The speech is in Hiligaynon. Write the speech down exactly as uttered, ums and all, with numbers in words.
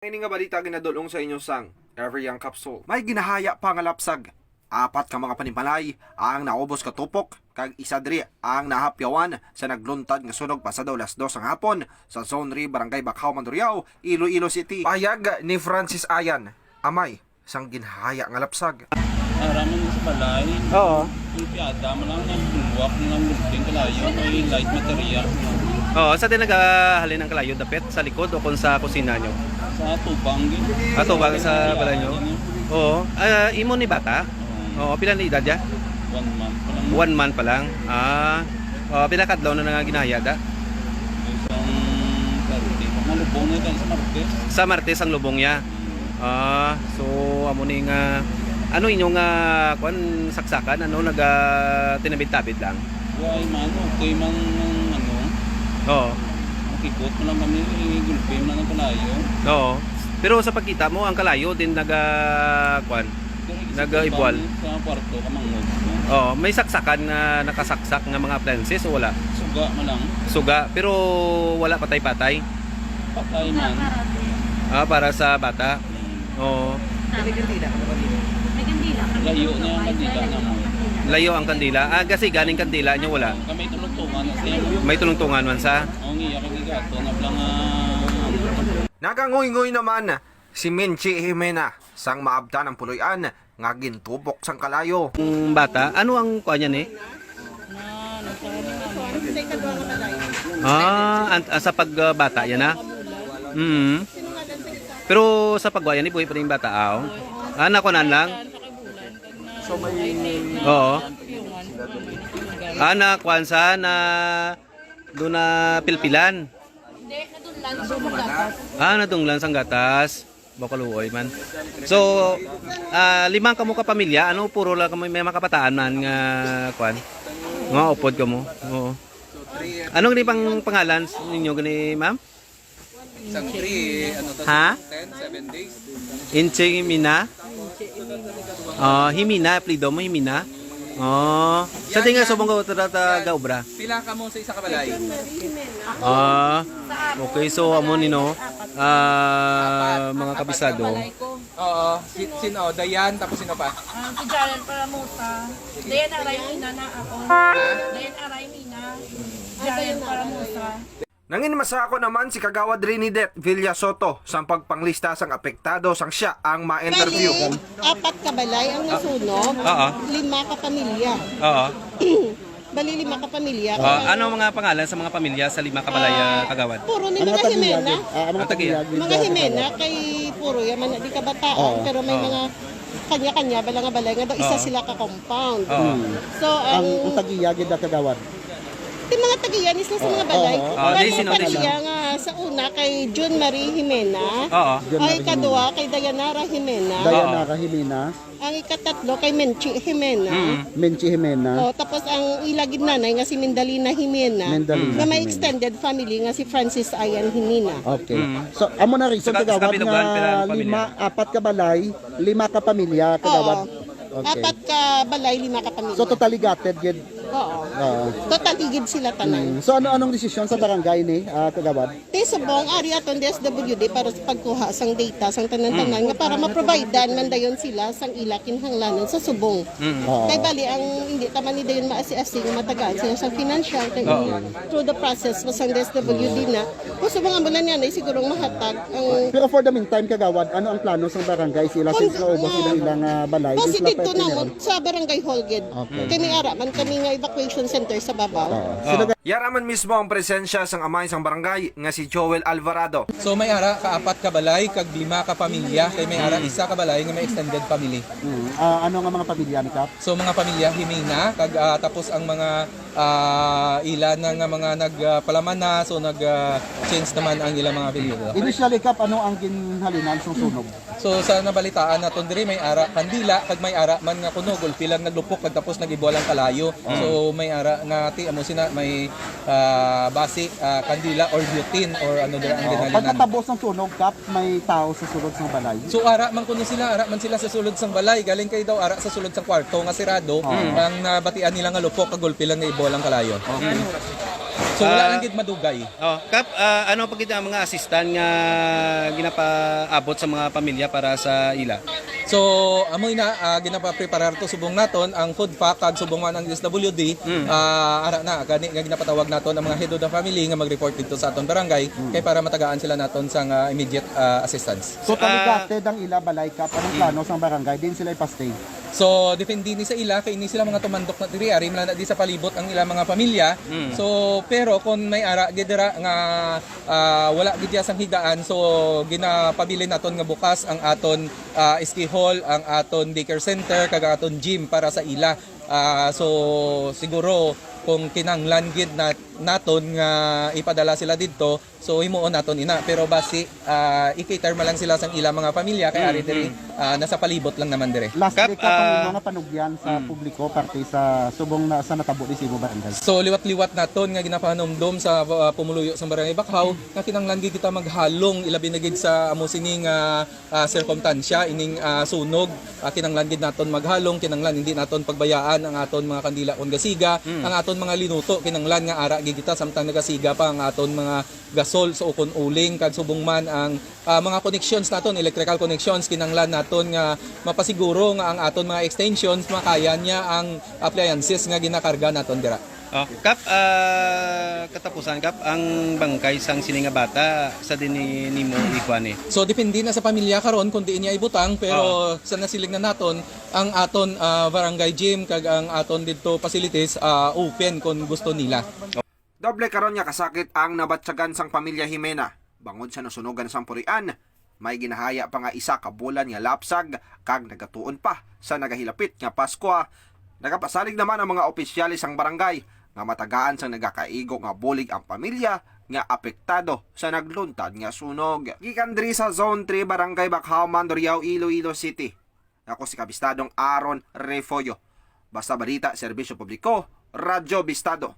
Ini nga balita ginadul-ong sa inyo sang Every Young Capsule. May ginahaya pa nga lapsag. Apat ka mga panimalay ang naubos katupok, kag isa diri ang nahapyawan sa nagluntad nga sunog pasado alas dos sang hapon sa Zone three, Barangay Bacao, Mandurriao, Iloilo City. Pahayag ni Francis Ayan, amay sang ginhaya nga lapsag. Ara man sa balay. Oo. Yung piyada mo lang, nagbuwak mo lang, building kalayo, may light material. Oo, sa din nagahalin ang kalayo, dapit sa likod o kung sa kusina nyo? Sa tubang, yun. Ah, tubang sa balay nyo? Yun, yun. Oo. Ah, imo ni bata? Oo. Oo, pila ni edad ya? One month pa lang. One month pa lang. Ah. Oh, pila kadlaw na nga ginahaya da? Isang Saturday. Mga lubong na ito sa Martes. Sa Martes ang lubong ya. Ah, so amo ni nga ano inyo nga kwan, saksakan, ano, naga tinabid-tabid lang? Why man, okay man ang ano. Oo. Ang kibot mo lang kami, gulpi man ang kalayo. Oo. Pero sa pagkita mo, ang kalayo din naga kwan, Pero isa naga pa ibwal. Sa kwarto, kamangod, no? Oo, may saksakan nga nakasaksak nga mga appliances o wala? Suga man lang. Suga, pero wala patay-patay? Patay man. Ah, para sa bata? Oo. May kandila ka ba dito? May kandila kami. Layo na yung kandila na mo. Layo ang kandila. Ah, kasi ganing kandila nyo wala? Kami tulungtungan na siya. May tulungtungan man sa? Oo, ngiya kami gato na pala nga, ano. Naganguygoy naman si Minchi Jimena sang maabtan ang puloy-an nga gintupok sang kalayo. Ang bata, ano ang kuha niya ni? Ah, an- ah, sa pagbata yan na? Mm. Pero sa pagwa yan, buhi pa rin yung bata, aw. Ah, nakunan lang? Oo. Ah, nakuan sa na doon na pilpilan? Hindi, nadunlan sa gatas. Ah, nadunlan sang gatas. Bakaluoy man. So, ah, lima kamo ka pamilya, ano, puro lang kamo may mga kabataan man nga, kwan? Mga upod kamo. Oo. Anong ni pang pangalan ninyo gani, ma'am? Isang three, ano to, Ha? Ten, seven days. Inche Mina? Oh, Himina, apelyido mo, Himina? Oh, sa Yan, tingin yan. Subong ka ta, ta, ga obra? Pila ka mo sa isa ka balay? Ah, okay, so amo ni, no? Ah, mga kabisado. Oo, si, sino? Dayan, tapos sino pa? Ah, si Jalen Paramosa. Dayan Aray Mina na ako. Dayan Aray Mina. Jalen Paramosa. Nanginmasako naman si Kagawad Rinidet Villasoto sang pagpanglista sang apektado sang siya ang ma-interview. Bali, apat ka balay ang nasunog, Oo. Lima ka pamilya. Oo. Bali, lima ka pamilya. Ah, ano mga pangalan sa mga pamilya sa lima ka balay, ah, Kagawad? Puro ni Ang mga mga Jimena. Tagiyago. Ah, ang mga Ang tagiya- Tagiyago. Mga Jimena, kay puro yaman na di kabataan, Oo. pero may Oo. mga kanya-kanya, bala nga balay nga daw isa Oo. sila ka compound. Oo. Hmm. So, Ang, ang ang tagiya, gid, Kagawad? Di mga tagiya ni sila sa mga balay. Oo, oo. Ang Ah, di, sino, di, sino? tagiya nga sa una kay June Marie Jimena. Oo. June Ay, Marie kadua Jimena. Kay Dayanara Jimena. Dayanara Oo. Jimena. Ang ikatatlo kay Menchi Jimena. Mm. Menchi Jimena. Oh, tapos ang ila gid nanay nga si Mindalina Jimena, Mindalina nga may Jimena. Extended family nga si Francis Ayan Jimena. Okay. Mm. So, amo na reason, Sa ka-, sa Kagawad, Kabilugan, nga pila ang pamilya? Lima, apat ka balay, lima ka pamilya, Kagawad. Oo. Okay. Apat ka balay, lima ka pamilya. So, totally gutted gid. Oo. Oo. Totally gid sila tanan. Mm. So, ano, anong desisyon sa barangay ni, ah, Kagawad? Ti subong ari aton D S W D para sa pagkuha sang data sang tanan-tanan Mm. nga para ma-providean man dayon sila sang ila kinahanglanan sa subong. Mm. Oo. Kay bali ang hindi ta man ni dayon maasi-asi nga matagaan sila sa financial kay Oo. through the process pa sang D S W D na. Kung subong ang bulan nga na siguro mahatag ang Pero for the meantime, Kagawad, ano ang plano sang barangay sila Kung since naubos sila ilang, ah, balay? Positive Sila to pa namon sa barangay hall gid. Okay. Kay may ara man kami nga evacuation center sa babaw. Oo. Oo. Sino Yara man mismo ang presensya sang amay sang barangay nga si Joel Alvarado. So may ara ka apat ka balay kag lima ka pamilya, kay may ara Mm. isa ka balay nga may extended family. Mm. Ah, ano nga mga pamilya ni Kap? So mga pamilya Jimena kag, ah, tapos ang mga, ah, ila na nga mga nag, ah, palaman na, so nag, ah, change naman ang ilang mga apelyido. Initially, Kap, ano ang ginhalinan sang sunog? So sa nabalitaan naton diri may ara kandila kag may ara man nga kuno gulpi lang naglupok kag tapos nag-ibwal ang kalayo. Mm. So may ara nga ti amo sina may, ah, basi, ah, kandila or butane or ano dira ang Oo. Ginhalinan. Pagkatapos ng sunog, Kap, may tao sa sulod sang balay? So ara man kuno sila, ara man sila sa sulod sang balay. Galing kay daw ara sa sulod sang kwarto nga sirado Oo. ang nabatian nila nga lupok kag gulpi lang nga ibwal ang kalayo. Okay. So So, wala Ah. lang gid madugay. Oh, Kap, ah, ano pa gid ang mga assistance nga ginapaabot sa mga pamilya para sa ila? So, amo ina, ah, ginapapreparar to subong naton ang food pack kag subong man ang S W D. Mm. Ah, ara na gani nga ginapatawag naton ang mga head of the family nga mag-report dito sa aton barangay kay para matagaan sila naton sang ah, immediate ah, assistance. So, taligate ang ila balay, Kap. Anong plano sang barangay? Din sila ipastay? So, depende ni sa ila kay ini sila mga tumandok na diri, ari man na di sa palibot ang ila mga pamilya. Mm. So, pero kung may ara gid dira nga ah, wala gid ya sang higaan, so ginapabilin naton nga bukas ang aton ah, ski hall, ang aton daycare center kag ang aton gym para sa ila. Ah, so siguro kung kinanglan gid na, naton nga ipadala sila didto, so himuon naton ina, pero basi ah, i-cater man lang sila sang ila mga pamilya kay ari diri ah, nasa palibot lang naman dire. Lastly, Kap, Kap, ang ah, imo nga panugyan sa publiko parte sa subong na sa natabo di sa imo barangay? So liwat-liwat naton nga ginapahanumdom sa ah, pumuluyo sang Barangay Bakhaw nga kinahanglan gid kita maghalong, ilabi na gid sa amo sini nga ah, sirkumstansya ining ah, sunog. Ah, kinahanglan gid naton maghalong, kinahanglan hindi naton pagbayaan ang aton mga kandila kon gasiga, ang aton mga linuto kinahanglan nga ara gid kita samtang nagasiga pa ang aton mga gasol sa ukon uling kag subong man ang ah, mga connections naton, electrical connections, kinahanglan naton nga mapasiguro nga ang aton mga extensions makaya niya ang appliances nga ginakarga naton dira. Oh, Kap, ah, katapusan, Kap, ang bangkay sang sini nga bata sa din ni nimo ikuan eh. So depende na sa pamilya karon kung diin niya ibutang, pero sa nasiling na naton ang aton ah, barangay gym kag ang aton didto facilities ah, open kung gusto nila. Doble karon nga kasakit ang nabatyagan sang pamilya Jimena bangod sa nasunugan sang purian. May ginahaya pa nga isa ka bulan nga lapsag kag nagatuon pa sa nagahilapit nga Paskwa. Nagapasalig naman ang mga opisyales sang barangay nga matagaan sang nagakaigo nga bulig ang pamilya nga apektado sa nagluntad nga sunog. Gikan diri sa Zone three, Barangay Bakhaw, Mandurriao, Iloilo City. Ako si Kabistadong Aaron Refollo. Basta balita, serbisyo publiko, Radyo Bistado.